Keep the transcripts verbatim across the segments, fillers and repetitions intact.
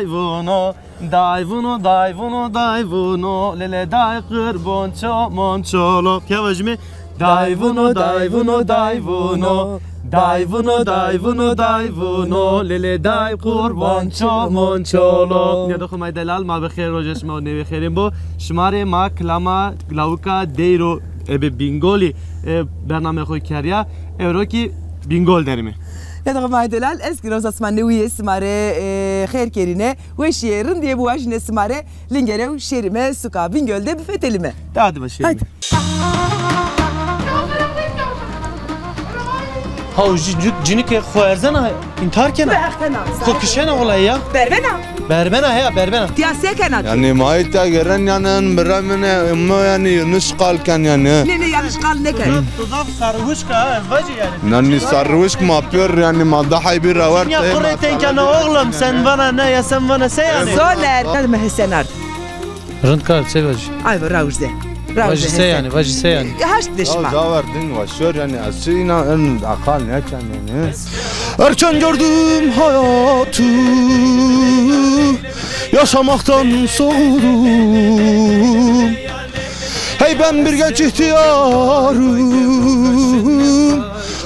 Day vuno, day vuno, day vuno, day vuno, lele day qurbon ço mon çolo. Pîya vajîme. Day vuno, day vuno, day vuno. Day vuno, day vuno, day vuno, lele day qurban ço mon çolo. Nîyadoxê ma yê delal, ma bi xêr, roja şima û newê xêrên bo. Şima rê ma kilama lawika deyro ebe Bîngolî, e, bername xo kerya. Ewro kî Bîngol derîme. Nîyadoxê ma yê delal, ez kî roja sima newî yê sima rê, e, xêr kerîne. Weşîye, rindîye biwajîne sima rê. Lingere û şêrîme suka Bîngol de bifetelîme. De hadi ma şêrîme. Hadi. Ha, o cin-, cinike xo erzena, intihar kena. Xo kişena wela ya. Berbena. Berbena heya, berbena. Tiya se kena? Yanî ma îta geren yanî en bira min e, emo yanî yanlış qal ken yanî. Ne, ne, yanlış qal nêken. Tu zaf sarhoşka, ez vajî yanî. Yanî sarhoşk ma pêr yanî ma daha bir awar. Ya kurê tenkena oğlum, sen bana ne ya sen bana se yanî. Soner. Hadi me hesen ard. Rind kar, se vajî? Ay, vajî se. Vajî se yanî, vajî se yanî? Haşt de şima. Zaver din va şor yanî, ez îna en aqal nêken yanî. Erken gördüm hayatı, yaşamaktan soğudum. Hey ben bir genç ihtiyarım.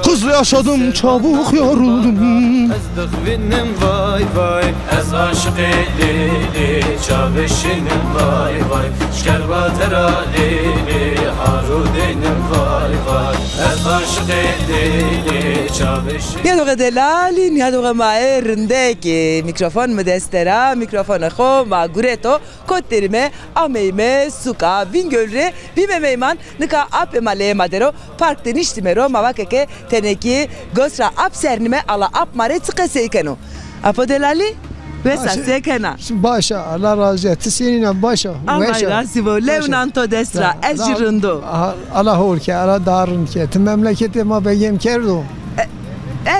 Hızlı yaşadım, çabuk yoruldum. Ez dixwînim vay vay, ez aşiqê Lîlî, çavê şînim vay vay, şkerba tera Lîlî, haro deynim vay vay, ez aşiqê Lîlî, çavê şînim. Nîyadoxê delalî, nîyadoxê ma yê rindekî, mîkrofon mi dest de ra, mîkrofonê xo ma gureto. Kot derîme, ameyme suka Bîngol rê, bîme meyman. Nika apê ma leyê ma der o, park de niştîme ro, ma vake ke tenekî gos ra ap sernîme, ala ap ma rê çi qesey keno. Apo delalî, wes a, se kena? Baş a, Allah razî ya. Ti senîn a, baş a? Allah razî bo. Lew nan to dest ra, ez jî rind o. Aha, Allah hol ke, Allah daha rind ke. Ti memleketê ma begem kerdo? E,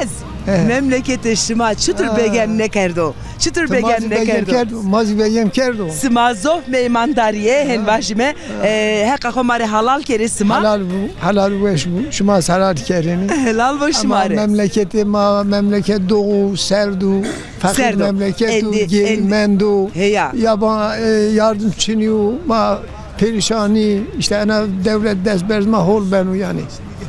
ez? He. Memleketê şima çitur begem nêkerdo? Çitur begem nêkerdo? Ma zî begem kerdo. Sima zof meymandarîye, hen vajîme, e, heqa xo ma rê halal kerê sima. Helal bo, helal weş bo. Şima zî helal kerêne. Helal bo şima rê. Ama memleketê ma, memleket doğu, serd o, feqîr memleket o, gêrmend o. Heya. Yaban, e, yardim çinî yo, ma perîşanî, îşte ena dewlet dest berz ma hol beno yanî.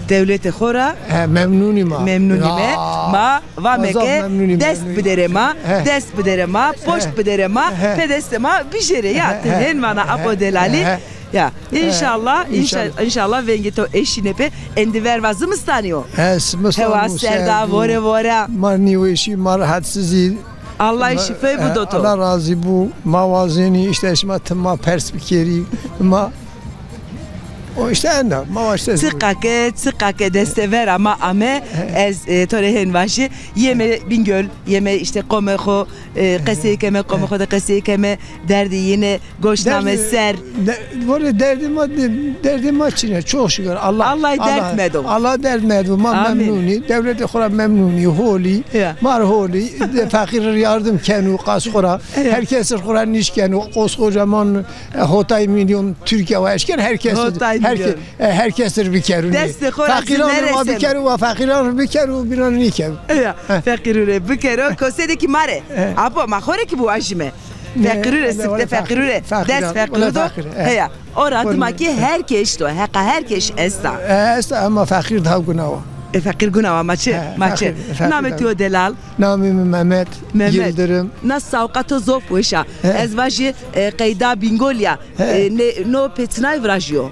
Dewletê xo ra? He, memnûnî ma. Memnûnîme. Ma vame ke dest biderê ma, dest biderê ma, poşt biderê ma, pê destê ma bijêrê ya. Ti hên vana apo delalî. Ya, înşallah, înşa-, înşallah vengê to eşîne pê. Endî verva zimistanî yo. He, zimistan o. Hewa serd a, vore vore a. Ma nîweşî, ma rahatsizî. Allah şîfey bido to. Allah razî bo. Ma wazenî îşte şima ti ma pers bikerî. Ma o îşte enda, ma waşte. Çiqa ke, çiqa ke destê ver a ma ame, ez, e, to rê hên vajî, yeme Bîngol, yeme îşte qomê xo, e, qesey keme, qomê xo de qesey keme, derdê yîne goş name ser. Vore derdê ma, derdê ma çin a, çok şükür. Allah, Allah derd medo. Allah derd medo. Ma memnûnî, dewletê xo ra memnûnî, holî, ma rê holî, feqîr rê yardim keno, qas xo ra, her kes rê xo ra nîş keno, koskocaman, e, hotay milyon Türkiye wa eşken, her kes, her kes rê bikero. Destê xo ra zî nêreseno. Feqîran rê wa bikero, wa feqîran rê bikero, bînan rê nîkero. Ya, feqîrû rê bikero, kosê de kî ma rê. Apo, ma xo rê kî biwajîme. Feqîrû rê, sifte feqîrû rê, dest feqîrû do. Heya. O ra dima kî her keş do, heqa her keş esta. E, esta ama feqîr daha guna wa. E, feqîr guna wa, ma çi? Ma çi? Namê to yo delal? Namê mi Mehmet Yildirim. Na sawqa to zof weş a. Ez vajî, e, qeyda Bîngolî ya. E, ne, no pê çinay virajîyo?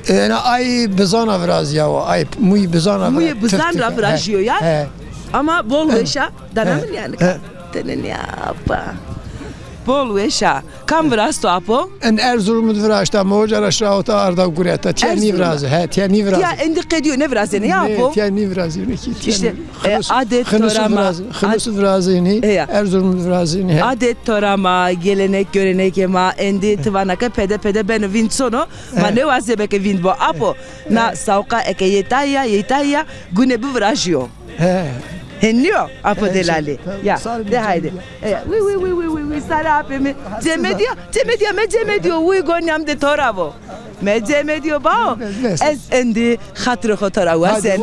E, na ay bizana virazîyawa, ay muyî bizana. Muyê bizan ra virajîyo ya. Ama bol weş a. Dana min yanî ka. Tenê nîya apa. Bol weş a. Kam virasto apo? En Erzurum'u viraşta, ma oca ra şirahota arda gureta. Tiya nîviraze, he, tiya nîviraze. Tiya endî qedîyo nêvirazêne ya apo? Tiya nîvirazêne kî. Îşte, e, adet to ra ma. Xinusu virazenî, Erzurum'u virazenî, he. Adet to ra ma, gelenek görenekê ma, endî ti vana ke pede pede beno vînd sono, ma nêwazeme ke vînd bo. Apo, na sawqa eke yê tay ya, yê tay ya, gune bivirajîyo. He. Hên nîyo, apo delalî. Ya, de haydi. E, wi, wi, wi, wi, wi, wi, sarê apê mi. Cemedîyo, cemedîyo, me cemedîyo, wi gonîya mi de to ra vo. Me cemedîyo bao. Ez endî xatirê xo to ra wazen.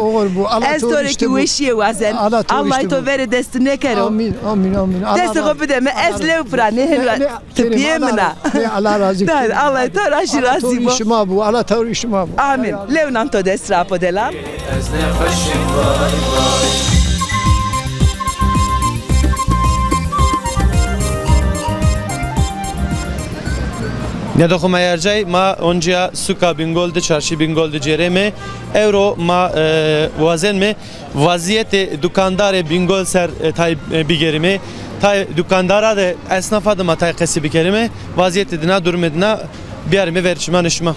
Ez to rê kî weşîye wazen. Allay to verê dest nêkero. Amîn, amîn, amîn. Destê xo bide mi, ez lew pira nêhên. Ti piyê min a. Nê, Allah razî bo. Allay to ra jî razî bo. Şima bo, Allah to rê şima bo. Amîn. Lew nan to dest ra apo delal. Ez nexweş im, vay, vay. Nêdo xo ma yercay, ma oncîya suka Bingol de, çarşî Bingol de cêrême. Ewro ma, e, wazenme vazîyetê dukandarê Bingol ser, e, tay, e, bigêrime. Tay dukandara de, esnafa de ma tay qesî bikerime. Vazîyetê dina, durumê dina biyarime ver çimanê şima.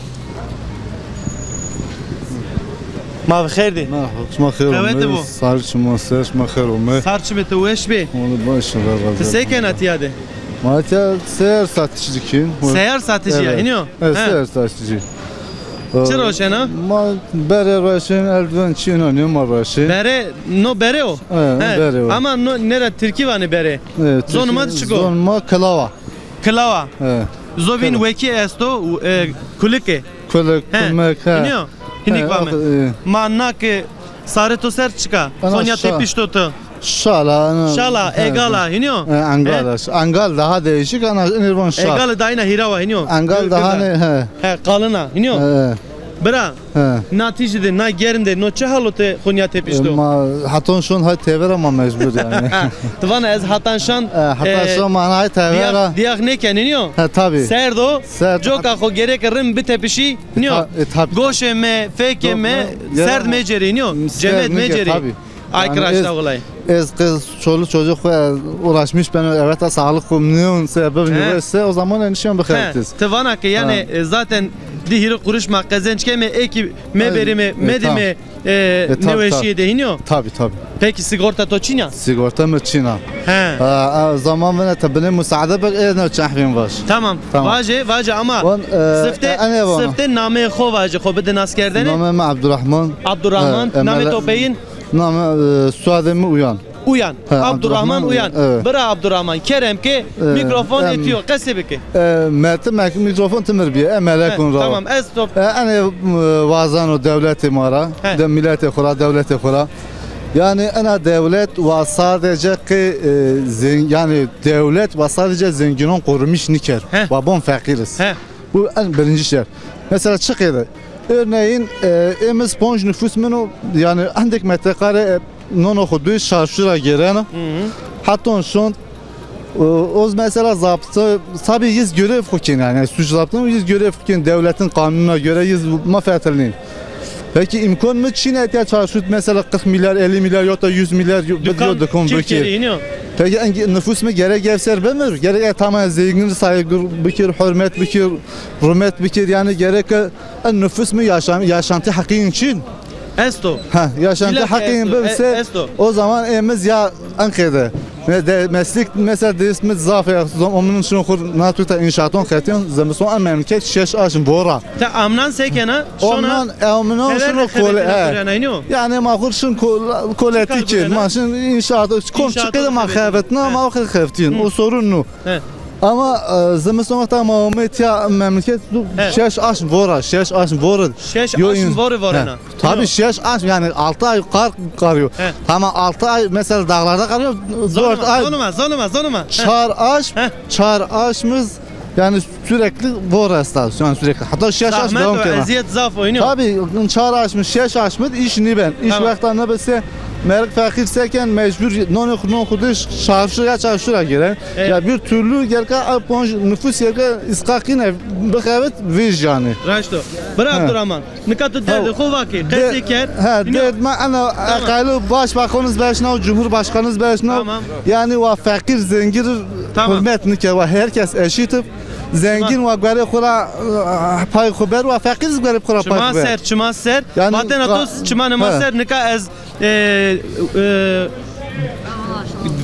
Ma bi xêr dî. Merhaba, şima xêr omê. Qewete bo. Sar çima ser, şima xêr omê. Sar çimê to weş bê. Onu başım ver. Ti se kena tiya de? Ma tiya seyyar satıcı dikin. Seyyar satıcı ya, hînî yo? Evet, seyyar satıcı. Çi roşena? Ma bere roşen, eldiven çî, înan nê ma roşen. Bere, no bere o? He, bere o. Ama no nêra tirkî vanê bere. Zonê ma de çik o? Zonê ma kilawa. Kilawa. He. Zovîn wekî esto, e, kulike. Kulik, kumek, he. Hînî yo? Hînîk vame. Ma na ke sarê to ser çik a? Konya tepişto to. Şal a. Şal a, egal a, hînî yo? Angal a. Angal daha değişik, ana, inê von şal. Egal daha îna hîra wa, hînî yo? Angal daha ne, he. He, qalin a, hînî yo? He. Bira, na tîjî de, na germ de, no çi halo te Konya tepişto? Ma hetan şon hay tevera ma mecbur yanî. Ti vana ez hetan şan, e, hetan şan ma hay tevera. Dîyax nêken, hînî yo? He, tabî. Serd o, coka xo gereke rind bitepişî. Nîyo. E, tabî. Goşê me, fekê me serd mecerî, nîyo. Cemed mecerî. Ay kiraşta wulay. Ez qız, çoluk çocuk xo, e, uğraşmış beno, evet, sağlık xo nîyon sebeb üniversite, o zaman enişiyon bixebitiz. Ti vana ke yanî, e, zaten di hîrê quruş ma qezenc keme, ê kî meberîme, medîme, e, nêweşîye de, hînî yo? Tabî, tabî. Peki sigorta to çin a? Sigorta mi çin a. He. A, a, zaman vene te binê musaade bik, ez ne çehvîn vaş. Tamam. Tamam. Vaje, vaje ama sifte, sifte nameyê xo vaje, xo bide naskerdene. Nameyê mi Abdurrahman. Abdurrahman. Namê to peyin? Name, e, soyadê mi Uyan. Uyan. He, Abdurrahman Uyan. Evet. Bira Abdurrahman, kerem ke, e, mikrofon ê to yo, qesê bike. E, Mert'im, mikrofon timir bîye, e, melekun ra. Tamam, ez top. E, enê, e, wazano dewletê ma ra, de miletê xo ra, dewletê xo ra. Yanî ena dewlet wa sadece qê, e, zen-, yanî dewlet wa sadece zenginon qorumiş nîker. Wa bon feqîriz. Bu en birinci şer. Mesela çi qeyde? Örneğin, e, ê mi ponc nüfus min o, yanî endek metrekare, e, nono xo duy çarşu ra gêreno. Heton şon, e, oz mesela zabıta, tabi yiz görev xo kên, yanî suç zabıta, yiz görev xo kên, dewletin qanununa göre yiz ma fetelnîn. Peki imkan mi çin etiya çarşu mesela kırk milyar, elli milyar ya da yüz milyar yo-, yo dükkan bikir. Peki en, nüfus mi gerek ev ser bimir? Gerek e, tamam, zengin saygı bikir, hürmet bikir, hürmet bikir, yanî gerek e, e, nüfus mi yaşam, yaşantı hakkı için? Esto. Ha, yaşantı hakkı için bimse, o zaman emiz ya Enqede. Me de, meslek, mesela, dest mi zaf e, zon-, omnun şunu xur natuta inşaaton xetiyon, zimiston en memleket şeş aşm vora. Te amnan se kena? Şona omnan, e, omnan şunu kole, e. Yanî ma xur şun kol-, koleti ki, ma şun inşaat, kom çıkıdı ma xevetna, ma xur xevtiyin. O sorun nu. Ama, e, zimiston wexta ma omet ya memleket şeş aşm vora, şeş aşm vora. Şeş aşm vori vorena. Tabii şeş aşm, yanî altı ay qar qarîyo. Tamam, altı ay mesela dağlarda qarîyo. Dört ay. Zonuma, zonuma, zonuma. Çar aşm, çar aşmız yanî sürekli vor esta, yanî sürekli. Hatta şeş aşm devam kena. Zahmet o, eziyet zaf oynuyor. Tabii, çar aşmı, şeş aşmı iş niben. İş wexta nibise, merik feqîr seken mecbur non xu-, non xudiş çarşu ya çarşu ra giren. Ya bir türlü gerka ponc nüfus gerka iskakine bixevit vij yanî. Raşto. Bira Abdurrahman. Nika tu derdê xo vake, qesê kerd. Ha, derd ma ana, eqalu başbakanız beşnav, cumhurbaşkanız beşnav. Tamam. Yanî wa feqîr zengin hürmet nike, wa herkes eşit ib. Zengin wa guerê xo ra, e, pay xo ber, wa feqîr zî guerê xo ra pay xo ber. Çima ser, çima ser. Yanî vatena to çimanê ma ser, nika ez, e, e,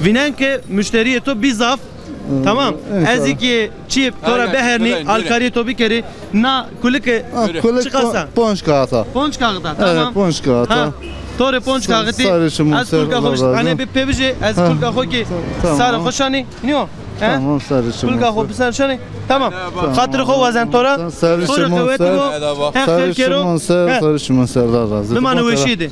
vînen ke muşteriyê to bî zaf. Tamam. Ez ki çîyê to ra behernî, alkarîyê to bikerî, na kulike çiqas a? Ponc kaxit a. Ponc kaxit a, tamam. Ponc kaxit a. To rê ponc kaxitî. Sarê şima ser. Ez kulka xo, ene bi pê bijê, ez kulka xo ki sarê xo şanî. Nîyo? He? Tamam, sarê şima. Kulka xo bi ser şanî. Tamam. Xatirê xo wazen to ra. Sarê şima ser. Sarê şima ser, sarê şima ser, Allah razı olsun. Bimane weşî de.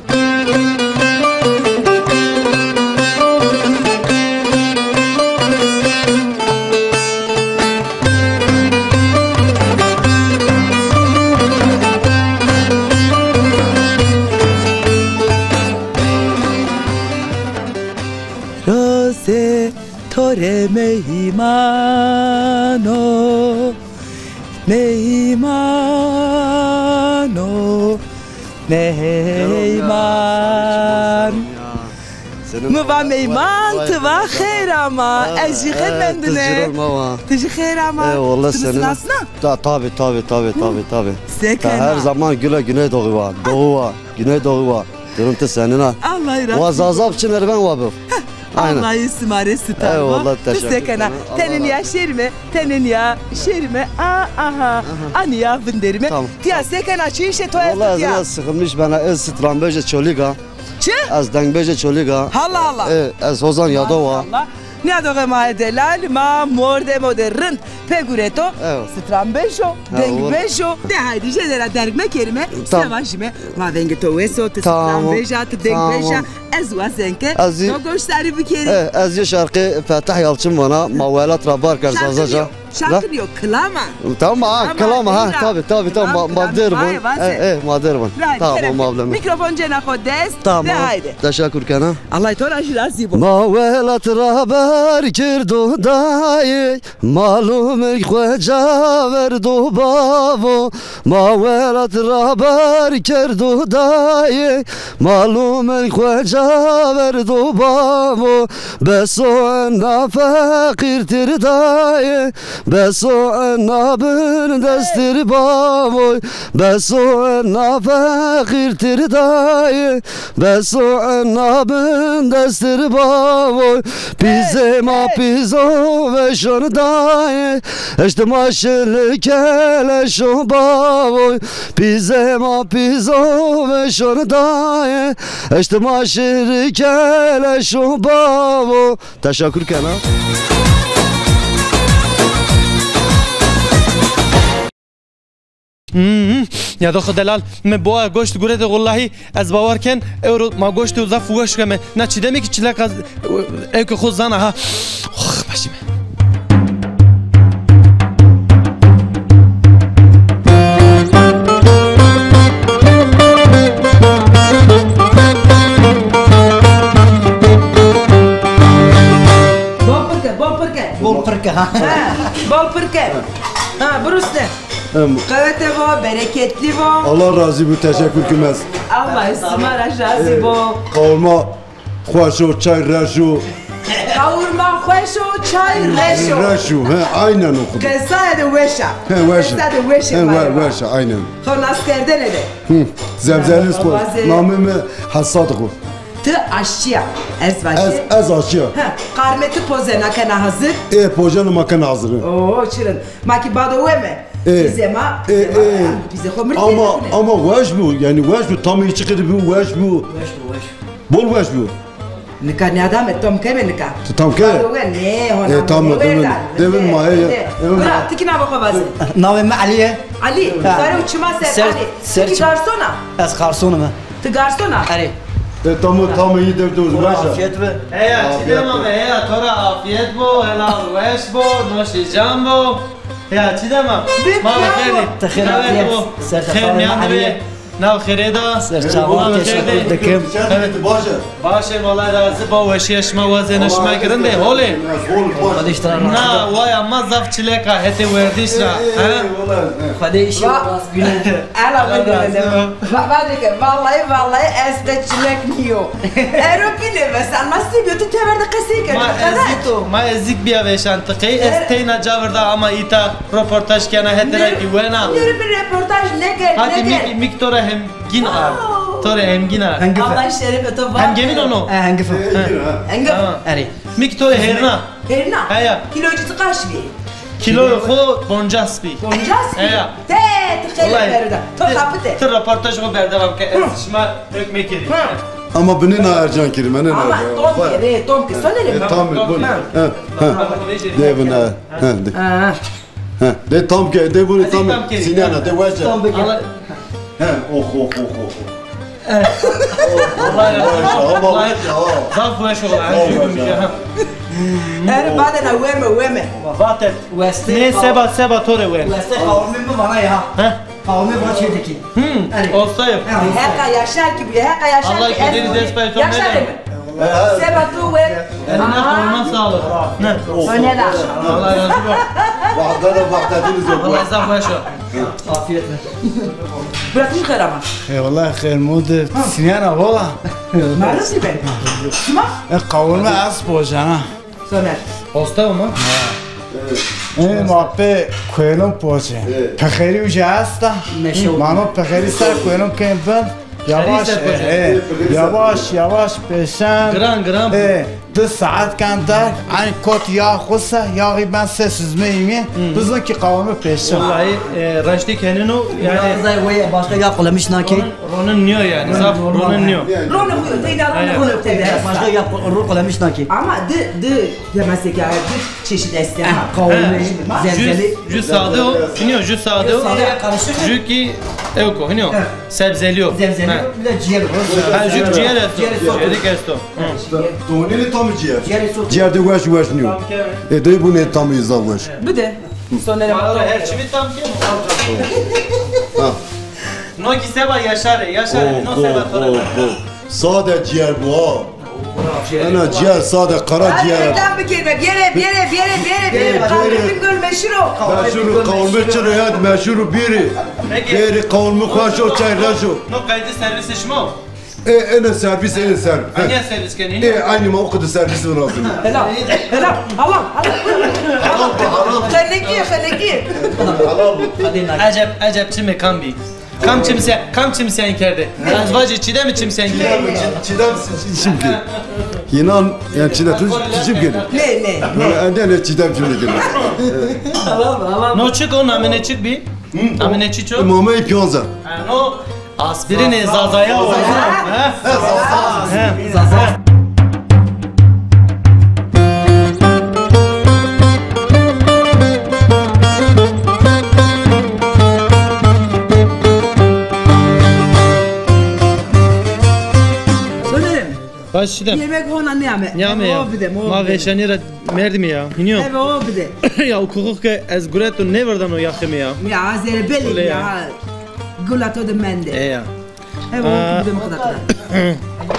Rozê to rê meyman o, meyman o, meyman. Mi va meyman, ti va xeyr ama. Ez jî xeyr mendine. Ti jî xeyr ama. Ti mi sinasna? Tabî, tabî, tabî, tabî, tabî. Se kena? Her zaman gule Güneydoğu va. Doğu va. Güneydoğu va. Durum ti senina. Allah razı olsun. Wa Zaza biçim erben wa bif. Aynen. Allah sima rê sitar bo. Eyvallah, teşekkür ederim. Ti se kena? Tenê nîya şêrîme, tenê nîya şêrîme. A, aha. A nîya vinderîme. Tamam. Tiya se kena, çi îşê to esto tiya? Vallahi ez sıkılmış bana, ez stranbêjê Çolîg a. Çi? Ez dengbêjê Çolîg a. Hala hala. E, ez Hozan Yado wa. Maşallah. Nîyadoxê ma yê delal, ma mordemo de rind pê gureto. Stranbêj o, dengbêj o. De haydî jêde ra derg mekerîme, se vajîme. Ma vengê to wes o, ti stranbêj a, ti dengbêj a. Ez wazen ke to goşdarî bikerî. E, ez yê şarkê Fetah Yalçın vana, ma welat ra bar kerd Zazaca. Şarkı nîyo, kilama. Tamam, ha, kilama, ha, tabî, tabî, tabî, ma, ma dêr vun. E, e, ma dêr vun. Tamam, ableme. Mîkrofon cêna xo dest. Tamam. De haydi. Teşekkür kena. Allah to ra jî razî bo. Ma welat ra bar kerdo dayê, mal û milk xwu ca verdo bavo. Ma welat ra bar kerdo dayê, mal û milk xwu ca verdo bavo. Bes o ena feqîrtir dayê, bes o ena bindestir bavoy. Bes o ena feqîrtir dayê, bes o ena bindestir bavoy. Pîzê ma pîzo veşon dayê, eşt ma şili keleşon bavoy. Pîzê ma pîzo veşon dayê, eşt ma şili keleşon bavo. Teşekkür kena. Hmm, ya doxo delal, mi boya goşt guretê, wellahî ez bawer ken, ewro ma goştê zaf weş keme. Na çîdemê ki çileka, ewke xo zana ha. Oh, başime. Bol pirke, bol pirke. Bol pirke ha. Ha, bol pirke. Ha, birusne. Qewete vo, bereketli vo. Allah razî bo, teşekkür kîmez. Allah sima ra razî bo. Qawurma xweş o, çay reş o. Qawurma xweş o, çay reş o. Reş o, he, aynen o xudo. Qesaya de weş a. He, weş a. Qesa de weş a. He, weş a, aynen. Xo naskerdene de. Hı, zevzeliz xo. Namê mi Hesad xo. Ti aşçî ya, ez vajî. Ez, ez aşçî ya. He, qarmê ti pozena kena hazir? Ê, pojena ma kena hazir. Oo, çirin. Ma kî bado weme. Ê, pîzê ma, ê, ê. Pîzê xo mird. Ama, ama weş bû, yanî weş bû, tamê çiqî de bû, weş bû. Weş bû, weş. Bol weş bû. Nika nîyadame, tam keme nika. Ti tam ke? Bado we, ne, hona. Ê, tamam, demin, demin ma, ê, ê. Bira, ti kî navê xo vaze. Navê mi Elî ye. Elî, sare û çima ser, Elî. Ti kî garson a? Ez garson im. Ti garson a? Erê. E, tamam, tamam, iyi de, de, weş a. Afiyet be. Heya, çi dema be, heya, to ra afiyet bo, helal weş bo, noşê can bo. Heya, çi dema? Ma bi xêr dî. Ti xêr, afiyet. Xêr mîyan de be. Nav xêrê da. Ser çavan, teşekkür dikim. Evet. Baş e. Baş e, Allah razî bo, weşîya şima, wazena şima girinde, holê. Xwedê îşte ra razî. Na, waya ma zaf çilek a hetê werdiş ra. He? Xwedê îşî rast bîne. Ela bindire. Va, va dike, vallahi, vallahi ez de çilek nîyo. Ero bîne vesan, ma sî biyo, tu tever de qesey kerdî. Ma ezik, ma ezik bîya veşan, ti qey ez teyna cavir da ama îta roportaj kena, hetê ra kî wena. Nêro bir roportaj nêkerd, nêkerd. Hatî mik, mik to ra hem Gin a. To rê hemgîn a. Hengif e. Allah şerefê to var. Hemgîn ono? E, hengif e. Hengif. Erê. Mi ki to rê hêrna. Hêrna? Heya. Kîlo ci ti qaş bî? Kîloyê xo poncas bî. Poncas bî? Heya. Te, ti xeylê berda. To xapite. Ti roportaj xo berdewam ke, ez şima ök mekerî. Ama binê na ercan kirî, menê na. Ama tom ke, rê tom ke, sonerê. E, tam, bu. Ha. Ha, ha. De bine. Ha, de. Ha. Ha, de tam ke, de bunu tam. Sinana, de waca. Tam ke. Ha, oh, oh, oh, oh. Allah razı olsun. Allah razı olsun. Zaf weş ola. Zaf weş ola. Erê badena weme, weme. Vatet. Weste. Ne seba, seba to rê weme. Weste kavurme mi vana ya. Ha? Kavurme vana çê dikî. Hmm. Ostayım. Heqa Yaşar gibi, Heqa Yaşar gibi. Allah güzeli dest payı. Yaşar mı? Seba tu ve. Eline koluna sağlık. Ne? Sonera. Allah razı olsun. Vahdana vahdadınız yok. Allah zaf weş o. Afiyetle. Bırakın karama. Eyvallah, xeyr mode. Sinyan abi ola. Marız ben. Sima? E, kavurma az boğacan ha. Soner. Osta mı? E, ma pê kuelon poçe. Pexerî uca esta. Mano pexerî ser kuelon ken ben. Yavaş, e, yavaş, yavaş peşen. Gran, gran. E, di saat kan der. Aynı kot yağ xusa, yağı ben ses süzmeyim. Bizon ki kavurma peşen. Vallahi, e, raştî kenino, yani. Biraz da başka yağ kullanmış naki. Ronin niyo yani, zaf ronin niyo. Ronin bu, teyda ronin bu, teyda. Başka yağ ro kullanmış naki. Ama di, di, ya mesela, di çeşit esti. Ha, kavurma, zevzeli. Jü sade o, hiniyo, jü sade o. Jü ki ewko, hiniyo. Sebzeli o. Sebzeli o, bir de ciğer o. Ha, jü ciğer esto. Ciğer esto. Toneli tam ciğer. Ciğer esto. Ciğer de weş weş niyo. E, de bu ne tam izah weş. Bir de. Sonra her çimi tam ki. Ha. No ki seba Yaşar'e, Yaşar'e, no seba tora. Sade ciğer bu ha. Ena ciğer sade, kara ciğer. Reklam bikerme, bir yere, bir yere, bir yere, bir yere, bir yere. Kavurma Bingöl meşhur o. Meşhur o, kavurma çırı ya, meşhur o biri. Biri kavurma kuaşo, çay raşo. No kaydı servisi şima? E, ene servis, ene servis. Aynı servis kenî. E, aynı ma o kadar servis lazım. Helal, helal. Halal, halal. Halal bu, halal. Xelekî, xelekî. Halal bu. Eceb, eceb çimê kam bî? Kam çimse, kam çimseyin kerde? Ez vacî Çiğdem mi çimseyin kerde? Çiğdem, Çiğdem şimdi. Yınan, yani Çiğdem tu çim kerde. Ne, ne, ne? Ende ne Çiğdem şimdi kerde. Halal, halal. No çik o, namine çik bî? Namine çiço? Mama ipyanza. No Aspirinê Zazaya o. Ha? Zaza. Ha. Zaza. Sonerê mi? Baş Çiğdem. Yemek hona niyame. Niyame ya. Ma veşanî ra merdimî ya. Hiniyo. Eve o bide. Ya o kuxuk ke ez gureto nêverdano yaxê mi ya. Ya, zerê belê ya. Gula to de mende. E ya. Ev o ki bide mi qida qida.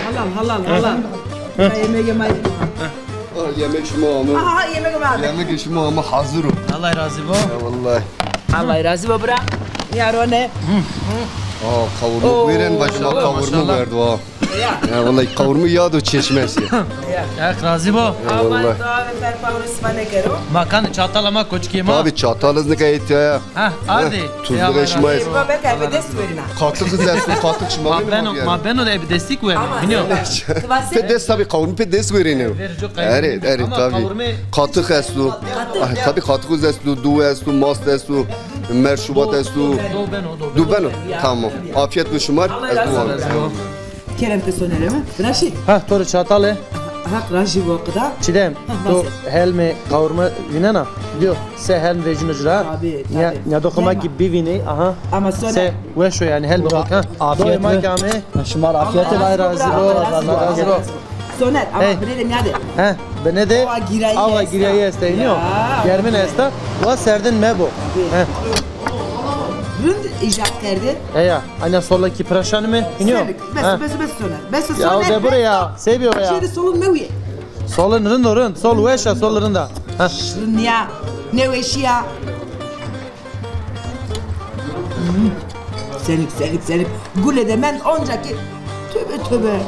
Halal, halal, halal. Ya yemeğe may. Aa, yemek şima ama. Aha, yemek ama. Yemek şima ama hazır o. Allah razı bo. Ya vallahi. Allah razı bo bira. Yarone. Aa, kavurma buyurun başıma, kavurma verdi o. Ya. Ya vallahi kavurma yad o çeşmesi. Ya. Hak razı bo. Ya vallahi. Aman tabi fer pavrisma ne kero. Makan çatal ama koçkî ma. Tabi çatal iz nika ihtiyaya. Ha, hadi. Tuzlu reşma. Baba, te bi dest verina. Katık iz esto, katık şima. Ma beno, ma beno de bi destik ver. Biliyor. Pe dest tabi kavurma pe dest verine. Ere, ere tabi. Katık esto. Tabi katık iz esto, du esto, mast esto, merşubat esto. Du beno. Tamam. Afiyet olsun şima. Ez du. Kerem ke Sonerê mi? Raşî. Ha, to rê çatal e. Haq raşî bo qida. Çiğdem, to helmê kavurma vînena? Diyo, se helm vejîno ci ra. Tabi, tabi. Ya, ya do xo ma ki bivînê, aha. Ama Soner. Se weş o yani, helm bak, ha. Afiyet. Doy ma ki ame. Şima ra afiyet. Allah razı bo. Allah razı bo. Soner, ama binê de nîyade. He, binê de awa girayî esta. Awa girayî esta, iniyo. Germin esta. Wa serdin mebo. He. Rind îcat kerde. Heya. Anya sola ki piraşanime, iniyo. Bes, bes, bes Soner. Bes Soner. Ya de buraya, seviyor ya. Şöyle solun mewiye. Solun rind o rind. Sol weşa, sol rinda. Ha. Rind ya. Ne weşi ya. Senik, senik, senik. Gule de men onca ki töbe, töbe.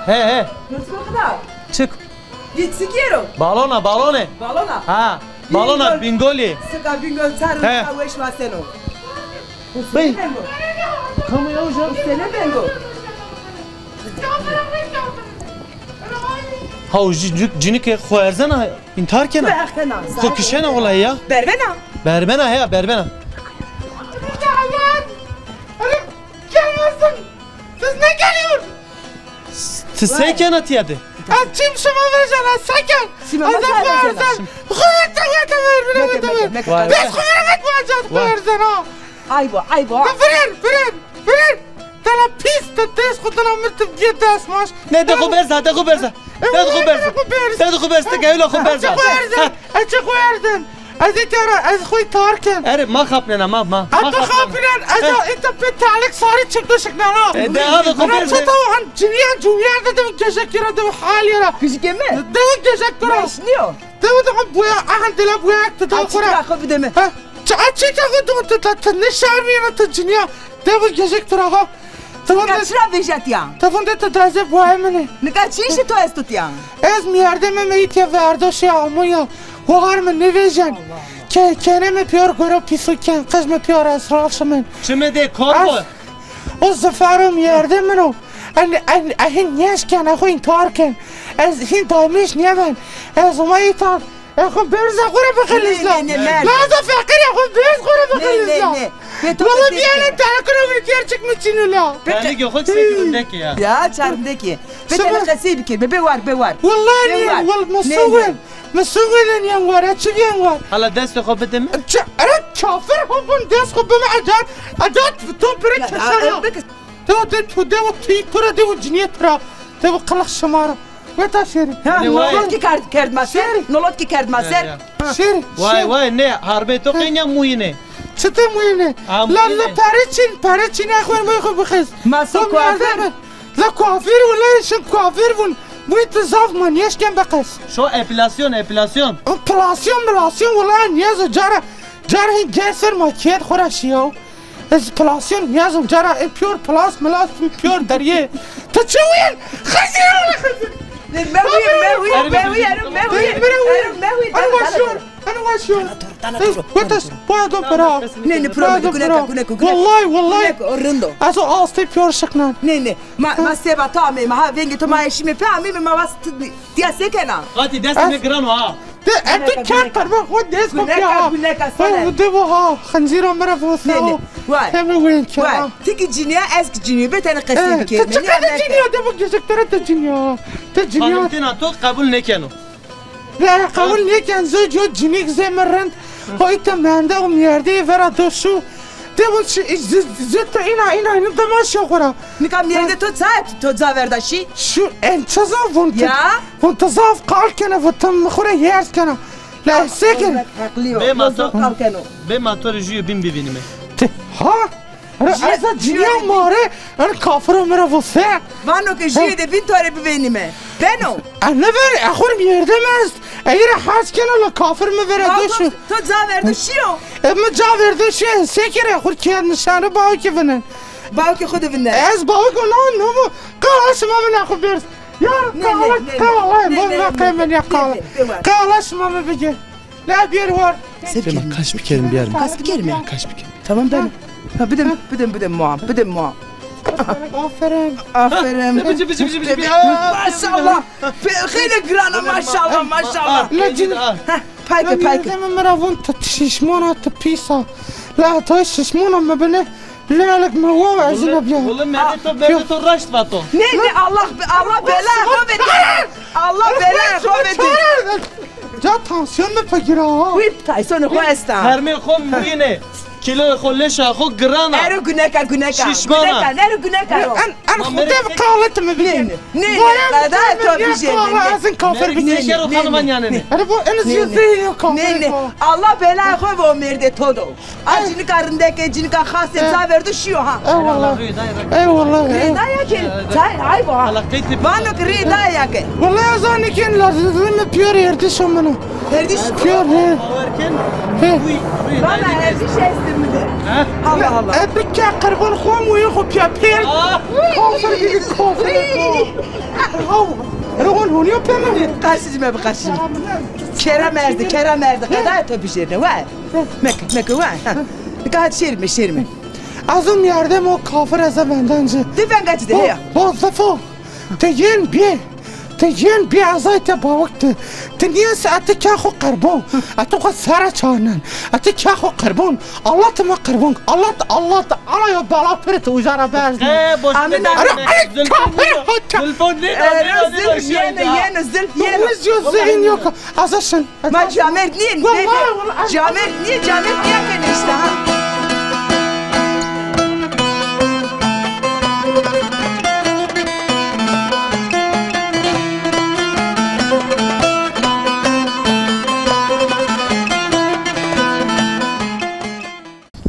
He, he. Çik. Balona, balone. Balona. Ha. Balona Bingol. Bingolî. Sika Bingol çar weş waseno. Bey. Kamu ya hocam? Sene bengo. Ha, o cin-, cinike xo erzena, intihar kena. Xo kişena olay ya. Berbena. Berbena he, berbena. Gelmesin. Siz ne geliyor? Ti se kena tiya de? Ez çim şima vejena, se ken? Şima ez xo erzena. Xo vete, vete ver, vete ver. Vay. Bes xo vete, vete ver, xo erzena. Aybo, aybo. Virin, virin, virin. Dela pîs, ti dest xo dina mir, ti bîye dest maş. Ne, de xo berza, de xo berza. De xo berza. De xo berza, de gewla xo berza. Xo erzena. Ez çi xo erzena? Ez îta ra, ez xo îta ken. Erê, ma xapnena, ma, ma. Ez to xapnen, ez îta pê telik sarî çik do şiknena. E, de abi xo berze. Çata han ciniya, ciniya de, de gejek ra, de halî ra. Gejek mi? De gejek ra. Meşniyo. De de boya, aha dila boya, te da xora. Açık xo bide mi? Ha? Çi açık xo don te da, te ne şermîyena te ciniya. De bu gejek ra ha. Nika çira vejetiya? Tefon de te daze buayê min ê. Nika çi îşê to esto tiya? Ez mîyerdê me, me îtya verdo şê Almanya. Wahar mi nêvejên. Ke-, kenê mi pîyor goro pîso ken, qij mi pîyor esral şimên. Çime de kor bo? O zifaro mîyerdê min o. En, en, ehin nêşken, exo intihar ken. Ez hin daymêş nêven. Ez ma îta E xo berza xo ra bixelisna. Ne, ne, ne, ne. Laza feqîr e, xo berz xo ra bixelisna. Ne, ne, ne. Wala biyane telikira bir gerçek mi çinula? Telik yok, xo çek rindeki ya. Ya, çarindeki. Be tene qesey bikir, be, be war, be war. Wallahi ne, wal, mi suwen. Mi suwen yan war, e, çi yan war. Hala dest xo bide mi? Ara kafir xo bun dest xo bime adat, adat to pire çeşana. Dewa de tu, dewa tu, tu ra dewa ciniyet ra. Dewa qılıq şımara. Weta şêrî. Ha, nolot ki kerd, kerd ma ser. Nolot ki kerd ma ser. Şêrî. Vay vay, ne harbê to qenya muyine. Çite muyine? La, la, pere çin, pere çin, e xo, moy xo bixez. Ma so kuafir. La kuafir, wala şin kuafir vun. Bu tu zaf ma nêşken beqes. Şo epilasyon, epilasyon. Epilasyon, milasyon, wala nêzo cara, cara hin geser ma kiyet xora şiyo. Ez plasyon niyazım cara, e, pîyor plas milas, pîyor derye. Ti çi wîyen? Xezir, xezir. Ne, me wîyen, me wîyen, me wîyen, me wîyen. Ero, me wîyen. Ero, me wîyen. Ero, waşyor, ero waşyor. Wetas, boya do pera. Ne, ne, problem, guneka, guneka, guneka. Wallahi, wallahi. Guneka, o rind o. Ez o astê pîyor şiknan. Ne, ne. Ma, ma seba to ameyme, ha, vengê to ma eşîme pê, ameyme ma vas ti-, tiya se kena? Qatî destê mi giran o ha. De, e, tu kerd perma xo dest xo pîya ha. Guneka, guneka, sone. De bu ha, xencîra mi ra vose o. Heme wên kera. Ti ki cinîya, ez ki cinîyo, be tene qesey bikê. Ti çi qede cinîya, de bu gejek tere ti cinîya. Ti cinîya. Xanim tena to qebul nêkeno. Ve qebul nêken, zê co cinîk zê mi rind. Hoy te mende û mîyerdeyê vera do şû. De bu zi, zi, zi to îna, îna, îna dema şo xora. Nika mîyerdê to ça, to ca verda şî? Şu en çi zaf vun tu. Ya. Vun tu zaf qal kena, vun tu mi xora yerz kena. La sekir. Heqlî yo. Bê ma to, qal keno. Bê ma to rê jûyê bîn bivînîme. Ti, ha? Eza cinîya ma rê, en kafiro mi ra vose. Vano ke jûyê de bîn to rê bivênîme. Beno. E, nêver, e, xur mîyerdê mi est. Ey ra hac kena la kafir mi vera do şû. To ca verdo şîyo? E, mi ca verdo şîyo, e, sekir e xur kiyet nişanê bawkî vinen. Bawkî xu de vinen. Ez bawkî na, no mu? Qala şima vina xu berz. Ya, qala, qala, bo vina qemen ya qala. Qala şima mi bigir. La bir war. Sema kaş bikerim bir yerim. Kaş bikerim ya. Kaş bikerim. Tamam ben. Ha, bidem, bidem, bidem muam, bidem muam. Aferin. Aferin. Bici, bici, bici, bici. Maşallah. Xeylê girana, maşallah, maşallah. La cin. Payke, payke. Deme mi ra vun ti şişmona, ti pîsa. La to şişmona mi bine. Lelek mi wa ezine biya. Wala merdê to, merdê to raşt vato. Ne, ne, Allah, Allah bela xo vede. Allah bela xo vede. Ca tansiyon mi pigîra ha. Wî tansiyonê xo esta. Hermê xo muyîne. Kîloyê xo, leşa xo giran a. Ero guneka, guneka. Şişman a. Guneka, ero guneka ro. En, en xo de qalet mi bigî. Ne, ne, ne, qeda to bijê. Ez in kafir bigî. Ne, ne, ne. Ero bu en zî zî kafir. Ne, ne. Allah bela xo vo merdê to do. A cinika rindeke, cinika xasê, ca verdo şîyo ha. Eyvallah. Eyvallah. Rê daya ke, çay, ayb o ha. Vano ke rê daya ke. Wallahî ez zanî ke lazim mi pîyor erdîşo min o. Erdîş? Pîyor, he. He. Vana erdîş estê mi de. Allah Allah. E, bike qirban xo muyê xo pîya pêr. Kafir, kafir. Haw, rohan honiya pena. Qarşıcı me, qarşıcı. Kera merdi, kera merdi. Qedaya to bijêrine, wa. Meke, meke, wa. Ha. Nika hadi şêrime, şêrime. Ez o merdem o kafir ez a vendancı. Di venga ci de, heya. Bo, bo, zafo. Ti yên bî. Ti yên bî, ez ay te bawik ti. Ti nîyes, eti kâ xo qerbon. Eti xo sere çarnen. Eti kâ xo qerbon. Allah ti mi qerbon. Allah ti, Allah ti, Allah yo bela piri ti uca ra berz. E, boş ver. Ara, e, Zülfü kafir nîyo. Zülfü nîyo, e, nîyo, nîyo, Zülf, şî yene, ya. Yene, Zülf, yene. Biz yo zihin yok. Aza şin. Ma camêrd nîyê, nê, nê. Camêrd nîyê, camêrd nîya kenê îşte ha.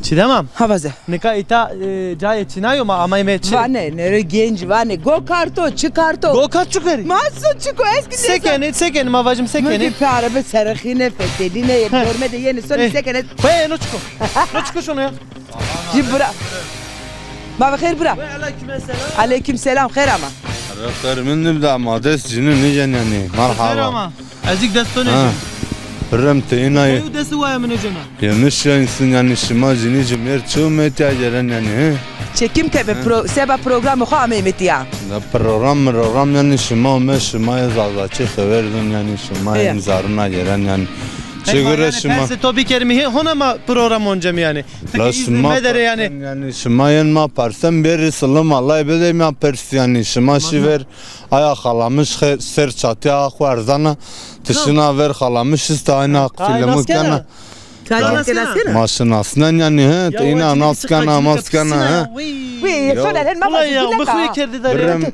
Çiğdem am. Ha, vaze. Nika îta, e, cayê çinayo ma amayme çi? Vane, nêro genc, vane. Go karto, çi karto? Go kart çi kerî? Ma so çiko, ez ki sekenî, sekenî, ma vajim sekenî. Mı ki pe araba serexîne, fetelîne, dorme de yenî sonî sekenî. He, no çiko. No çiko şunu ya. Ji bira. Ma bi xêr bira. Ve aleyküm selam. Aleyküm selam, xêr ama. Xêr, min de amades cinî nêcen yanî. Merhaba. Xêr ama. Ez îk dest to nêcî. Ha. Birem ti îna yê. Ew destî waya mi nêcena. Yemiş ya însan yanî şima cinî ci mêrd çi umetîya gêren yanî, he? Çekim ke be pro-, seba programê xo ameyme tîya. Da program program yanî şima ome şima yê Zazakî xever dun yanî şima yê zarina gêren yanî. Çi gure yanî şima. Persê to bikerîme hê hona ma program oncem yanî. La şima medere yanî. Yanî şima yên ma persen bêrî silim Allay bidê ma pers yanî şima şî ver. Aya xalamiş xêr, ser çatîya xo erzana, ti şina ver xalamiş ista ayna filmû kena. Ma şinasnen yanî, he, ti îna nas kena, mas kena, he. Wî, soner hen ma vazî kerdî darê.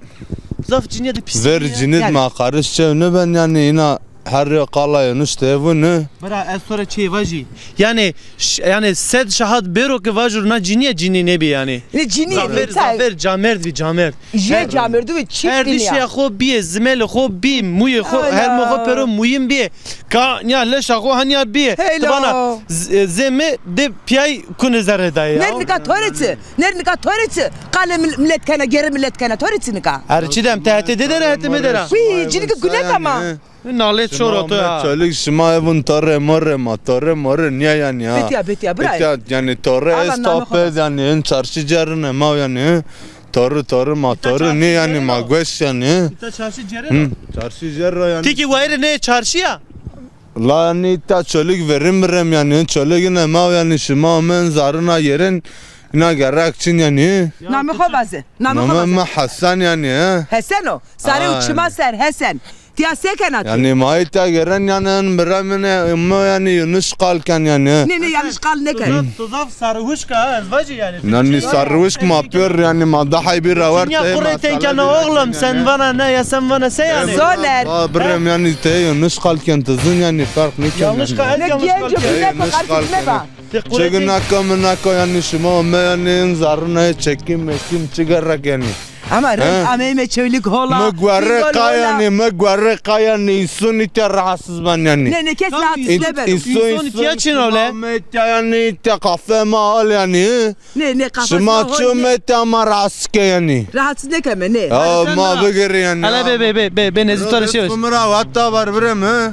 Zaf cinîye de pîs. Ver cinîd ma qariş çew nêben yanî îna. Her rê qala Yunus de vûn. Bira, ez to rê çîyê vajî. Yanî, ş-, yanî sed şahad bêro ke vajûr na cinîye cinî nêbî yanî. Ne cinî zafer, zafer, camêrd bî, camêrd. Jê camêrdû ve çift. Her dişîya xo bîyê, zimelê xo bî, muyê xo, hermê xo pêro muyîn bîyê. Ka nîya leşa xo ha nîya bîyê. Ti vana z-, e, zê mi de pîyay kunê zerrê dayê ya. Ner nika to rê çi? Ner nika to rê çi? Qalê mil-, milet kena, gêrê milet kena. To rê çi nika? Her çi dem, ti hetê dê der a, hetê mi der a. Wî, cinîke gunek ama. Nalê çor o to ya. Çolîg şima evun torê morê ma, torê morê nîya yanî ya. Bitya, bitya, bira. Bitya, yanî torê esta pê yanî, en çarşî cerine ma yanî. Torê, torê ma, torê nî yanî ma gueş yanî. Îta çarşî cerine. Çarşî cerine yanî. Ti kî wayirê nê çarşî ya? La yanî îta çolîg verim birem yanî, çolîg ne ma yanî şima men zarina yerin. Îna gerek çin yanî. Namê xo vaze. Namê xo vaze. Namê mi Hesen yanî, he? Hesen o. Sarê û çima ser Hesen. Tiya se kena ti? Yanî ma îta geren yanî en bira min e, mi yanî yanlış qal ken yanî. Nê, nê, yanlış qal nêken. Tu zaf, tu zaf sarihuşk a, ez vajî yanî. Yanî sarihuşk ma pêr yanî ma daha bir awar. Ya qurê tenkena oğlum, sen vana ne ya sen vana se yanî? Soner. Birem yanî te yanlış qal ken ti zin yanî fark nêken. Yanlış qal, yanlış qal ken. Çi naka mi naka yanî şima me yanî in zarrina çekim mekim çi gerek yanî. Ama rend ameyme çewlîk hola. Mi guerre qa yanî, mi guerre qa yanî, însun îtya rahatsız ben yanî. Ne, ne, kes rahatsız nêbeno. Însun îtya çin o le? Mi îtya yanî, îtya kafe ma al yanî. Ne, ne, kafe ma al. Şima çi mi îtya ma rahatsız ke yanî. Rahatsız nêkeme, ne. Ya ma bigirî yanî. Hele be, be, be, be, be, nezî to rê şî. Mi ra hatta var birem, he.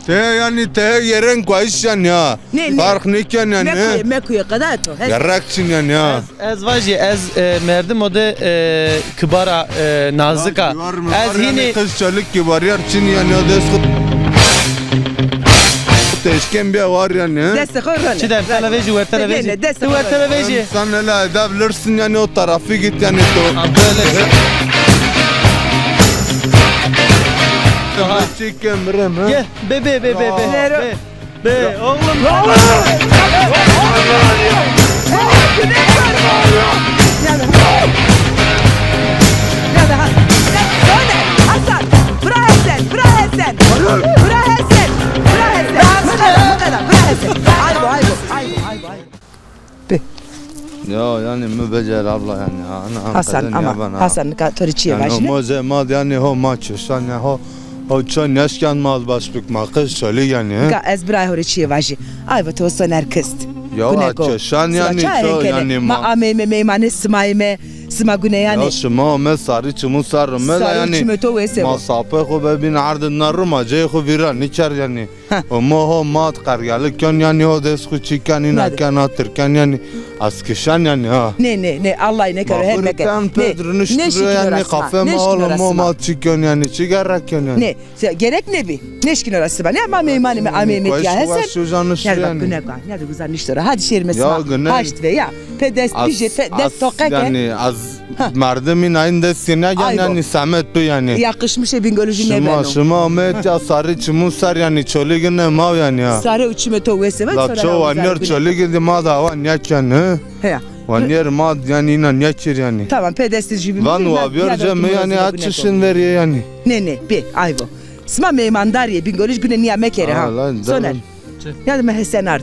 Te yanî te yeren kuayişen ya. Ne, ne. Fark nêken yanî. Mekuye, mekuye, qeda to. Gerek çin yanî ya. Ez, ez vajî, ez, e, merdim o de, e, kibara, e, nazik a. Ez hînî qij çelik kibarîyar çin yanî ya, dest xo. Teşken bîya war yanî. Dest xo rone. Çi der, tele vejî, wertele vejî. Ne, ne, dest xo rone. Wertele vejî. Sen hele edeb lirsin yanî, o tarafî git yanî to. Çekem birem, he? Gel, be, be, be, be, be. Be, be, oğlum. Hasan, bira Hesen, bira Hesen. Bira Hesen, bira Hesen. Mı kadar, mı kadar, bira Hesen. Aybo, aybo, aybo, aybo, aybo. Bi. Ya yanî mi becer abla yanî. Hasan, ama Hasan, nika to rê çîyê vajîne. Yanî ho ma zê ma yanî ho ma çeşan ya ho. Ho ço neşken ma baş bik ma qij çolî yanî. Nika ez birayê ho rê çîyê vajî. Ay va to Soner kist. Ya çeşan yanî to yanî ma. Ma ameyme meymanê simayme. Dima gune yanî. Ya şima ome sarî çimû ser ome la yanî. Sarî çimê to wese bo. Ma sapê xo bebîn erdê na rima ceyê xo vîra nîkerd yanî. Heh. Ome ho mat qergelik ken yanî, ho dest xo çî ken, îna ken, ha tirken yanî. Ez kişen yanî ha. Nê, nê, nê, Allahî nêkero, her meke. Nê, nêşkîno ra sima. Nêşkîno ra sima. Ome ho mat çî ken yanî, çi gerek ken yanî. Nê. Se-, gerek nêbî. Nêşkîno ra sima. Nê, ma meymanê mi amê, mê tîya hesen. Nê de bak, gune ka, nê de guza nişto ra. Hadi şêrime sima. Haşt ve ya. Pê dest bijê, pê dest toqe ke. Yanî ez merdim îna in destê nêgen yanî, semed tu yanî. Yaqişmişê Bîngolî jî nêbeno. Şima, şima ome tîya sarî çimû ser yanî, çolîg îne maw yanî ya. Sarê û çimê to wese ve. La ço wanîyer çolîg îne ma da wa nêken, he? He ya. Wanîyer ma yanî îna nêkir yanî. Tamam, pê destê jî bî. Van wa bîyor cem yanî, ha çişin verîye yanî. Nê, nê, bê, ayvo. Sima meymandarî yê, Bîngolî jî gune nîya mekerê ha. Soner. Ya de mi Hesen ard.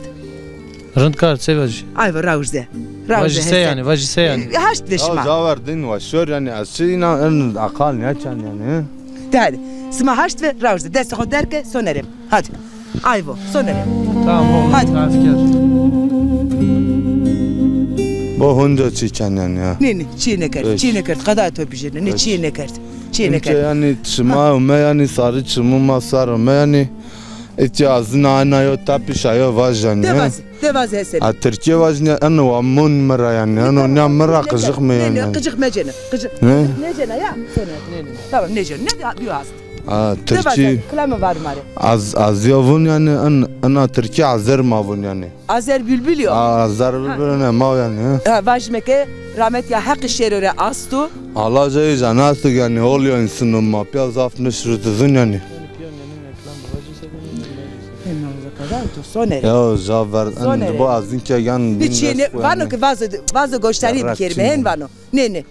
Rind kar, se vajî? Ayvo, rawij de. Rawij de Hesen. Vajî se yanî, vajî se yanî? E, haşt ve şima. Ya caver din wa şor yanî, ez çi îna in aqal nêken yanî. De hadi. Sima haşt ve rawij de. Destê xo derg ke, Sonerê mi. Hadi. Ayvo, Sonerê mi. Tamam oğlum. Hadi. Bo hunca çî ken yanî ya. Nê, nê, çî nêkerd, çî nêkerd. Qeda to bijêne, nê, çî nêkerd. Çî nêkerd. Yanî şima ome yanî sarî çimû ma ser ome yanî. Îtya ez na ena yo tepişa yo vajen ya. De vaze, de vaze Hesen. A tirkî vajen ya, eno wa mûn mi ra yanî. Eno nîya mi ra qijix mi yanî. Nê, nê, qijix mecêne. Qijix. Nê? Nêcêne ya. Tamam, nêcêne. Ne diyor hast? A tirkî. De vaze, kilame var mare. Az, az yo vûn yanî, en, ena tirkî azer ma vûn yanî. Azer Bülbül yo. A, Azer Bülbül ne ma yanî. Ha, vajime ke rahmet ya Heqî şêro rê astu. Allah cayê cana astu yanî, hol yo însin ma pîya zaf nişrutizûn yanî. Sonerê. Ya, caver, en bo azin ke yan. Nê çî nê, vano ke vazo, vazo goştarî bikerîme, hen vano. Nê, nê.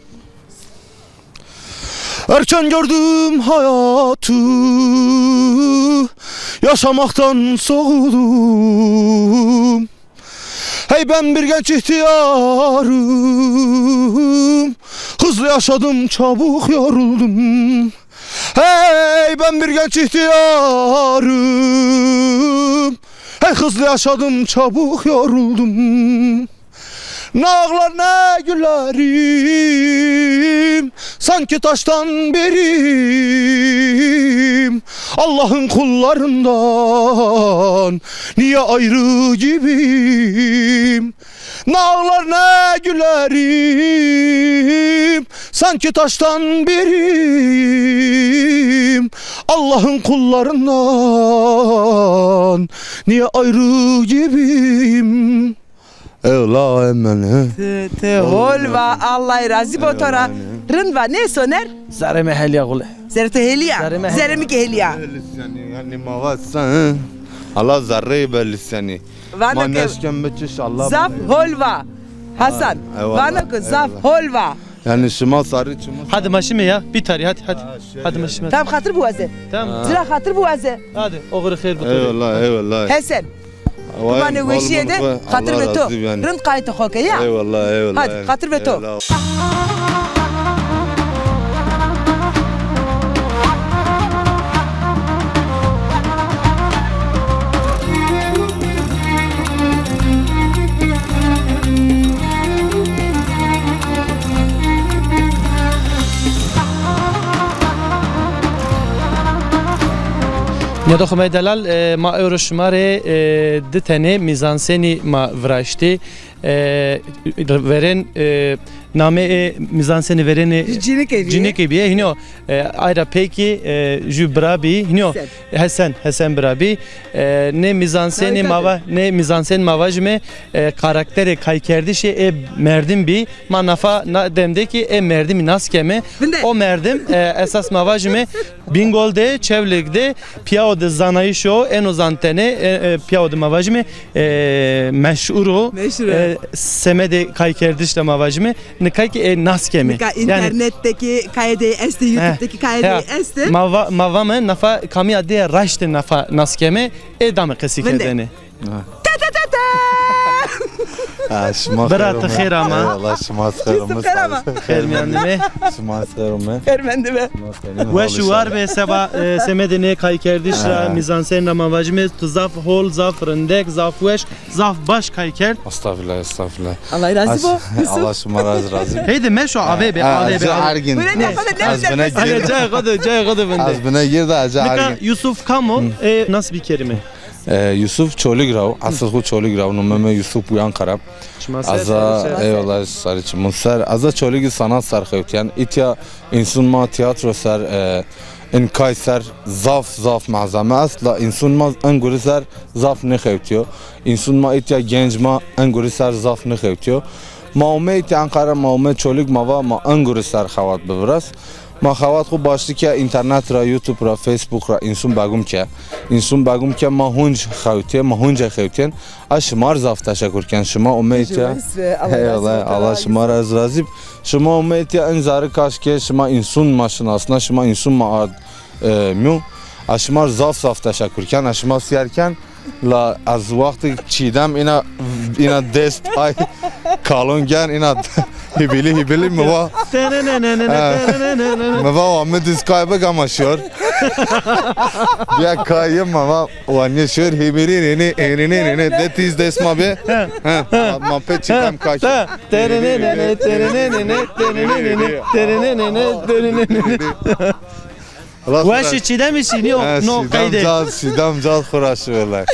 Erken gördüm hayatı, yaşamaktan soğudum. Hey ben bir genç ihtiyarım, hızlı yaşadım, çabuk yoruldum. Hey ben bir genç ihtiyarım, hey hızlı yaşadım, çabuk yoruldum. Ne ağlar ne gülerim, sanki taştan birim. Allah'ın kullarından niye ayrı gibiyim? Ne ağlar ne gülerim, sanki taştan birim. Allah'ın kullarından niye ayrı gibiyim? Ewla emene. Ti, ti hol va, Allah razî bo to ra. Rind va, nê Soner? Zerrê mi helîya gule. Zerrê to helîya? Zerrê mi helîya. Zerrê mi kî helîya. Yanî, yanî ma va sen, he? Allah zerrê bellis yanî. Vano ke zaf hol va. Hasan, vano ke zaf hol va. Yanî şima sarî çimû. Hadi ma şîme ya, bitarî, hadi, hadi. Hadi ma şîme. Tamam, xatir biwaze. Tamam. Ci ra xatir biwaze. Hadi, oxirî xeyr bo to rê. Eyvallah, eyvallah. Hesen. Vay, vanê weşîye de, xatir ve to. Rind qaytê xo ke ya. Eyvallah, eyvallah. Hadi, xatir ve to. Nêdoxê ma yê delal, e, ma ewro şima rê, e, di tenê mîzansenî ma viraştî. E, verên, e, nameyê mîzansenî verênê Cinîke bîye. Cinîke bîye. Hînî yo, e, ay ra pey kî, e, jû bira bî. Hînî yo, Hesen, Hesen bira bî. E, nê mîzansenî ma va-, nê mîzansenî ma vajîme, e, karakterê kaykerdişê ê merdim bî. Ma nafa na dem de kî ê merdimî nas keme. O merdim, e, esas ma vajîme Bîngol de, Çewlîg de, pîyawo de zanayîş o, eno zantene, e, e, pîyawo de ma vajîme, e, meşhur o. Meşhur o. E, semedê kaykerdiş de ma vajîme. Nika kî ê nas keme. Nika, yanî, înternet de kî kayê dey estê, YouTube de kî kayê dey estê. Ma va-, ma vame nafa kamîya dê raştê nafa nas keme, ê dame qesî kerdene. Ha. Ta ta ta ta! Ha, şima Bira, xêr ti ome. Xêr ama. Eyvallah, şima xêr ome. Yusuf, xêr ama. Xêr mendime. Şima xêr ome. Xêr mendime. Weş û war be seba, e, semedê nê kaykerdiş ra, ha, mîzansen ra ma vajîme, tu zaf hol, zaf rindek, zaf weş, zaf baş kay kerd. Estağfirullah, estağfirullah. Allah razî bo, Yusuf. Allah şima razî, razî. Heyde meşo, ha, avê be, ha, avê be, avê. Ergin. Buyurun, ne, yapalım, ne, ne, ne? Cayê xo de, cayê xo de vinde. Ez bine girda, ez ergin. Nika Yusuf kam o? Hı. E, nasıl bir kelime? E, Yusuf Çolîg ra wo, esil xwu Çolîg ra wo, nomê mi Yusuf bû Ankara. Çima ser, ez a, ser, ser. Eyvallah, sarê çimun ser. Ez a Çolîgî sanat ser xewtîyen. Îtya însun ma tîyatro ser, e, in kay ser zaf, zaf malzeme est la însun ma en gurî ser zaf nêxewtîyo. Însun ma îtya genc ma en gurî ser zaf nêxewtîyo. Ma ome îtya Ankara, ma ome Çolîg, ma va ma en gurî ser xewat biviras. Ma xewat xwu başlî ke înternet ra, YouTube ra, Facebook ra însun begum ke. Însun begum ke ma hunc xewtê, ma hunce xewtên. Ez şima rê zaf teşekur ken. Şima omeyî tîya. Eyvallah, Allah şima ra ez razî b. Şima omeyî tîya, in zerrî kaş ke şima însun ma şinasna, şima însun ma ard, e, mîyon. Ez şima rê zaf zaf teşekur ken. Ez şima sîyer ken. La ez wextî Çîdem îna, îna dest ay kalon gen, îna hîbîlî hîbîlî mi va. He. Mi va wa mi diz kay bik ama şor. Bîya kay yim ama wa nê şor hîbîlî rênê, êrênê, rênê. De tîz dest ma bê. He. Ma pê Çîdem kay. Weşî Çîdemî şînî yo, no qeyde. Çîdem ca, Çîdem ca xwu ra şi wele.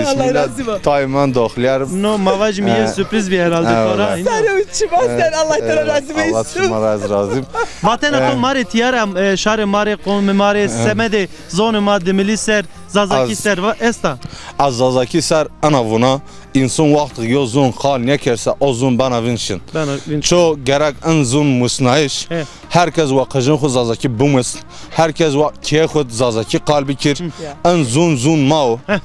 Allah razî bo. Tay men doxlîyer. No ma vajîme yê sürpriz bî herhalde to ra. Sare û çima ser, Allah to ra razî bo. Allah şima ra ez razî. Vatena to ma rê tîya ra, e, şarê ma rê, qomê ma rê, semedê zonê ma dimilî ser, zazakî ser va esta? Ez zazakî ser ena vûna. Însun wextêk yo zûn qal nêker se, o zûn bena vîn şin. Bena vîn şin. Ço gerek in zûn musnayîş. He. Her kes wa qijin xwu zazakî bimusn. Her kes wa kê xwu zazakî qal bikir. Hı. Ya. In zûn zûn ma o. He.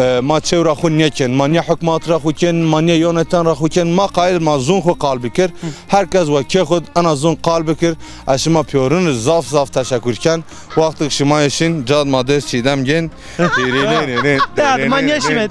E, ma çew ra xwu nêkin, ma nê hukmat ra xwu kin, ma nê yoneten ra xwu kin, ma qayîl ma zûn xwu qal bikir. Hı. Her kes wa kê xwu ena zûn qal bikir. Ez şima pîyorin rê zaf zaf teşekur ken. Wextêk şima yê şin, cad ma dest Çîdem gên. Hadi, ma nêşime.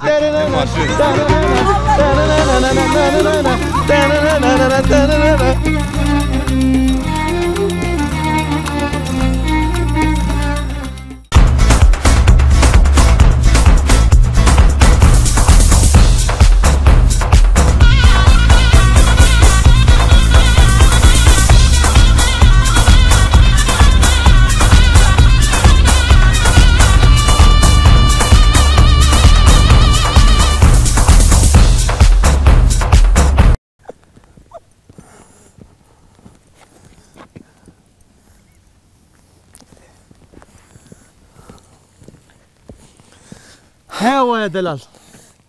Heya waya delal.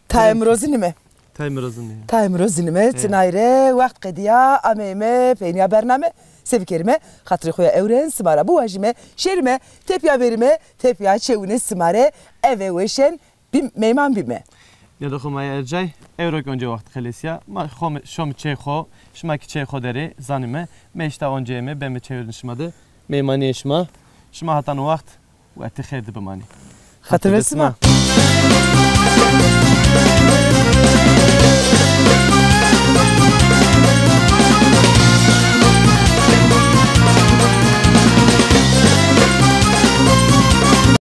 Tayê mi rozinîme. Tayê mi rozinîme. Tayê mi rozinîme. He. Çinay rê wext qedîya, ameyme peynîya bername. Se bikerîme? Xatirê xo ya ewren sima ra biwajîme, şêrîme, tepya verîme, tepya çewine sima rê eve weşen bî-, meyman bîme. Nêdo xo ma ercay, ewro kî onca wext xelesîya. Ma xo mi, şome çê xo, şima kî çê xo derê, zanîme. Me îşte onca ême, beme çewirên şima de, meymanîyê şima. Şima hetan o wext, Wextê xêr de bimanî. Xatir ve sima.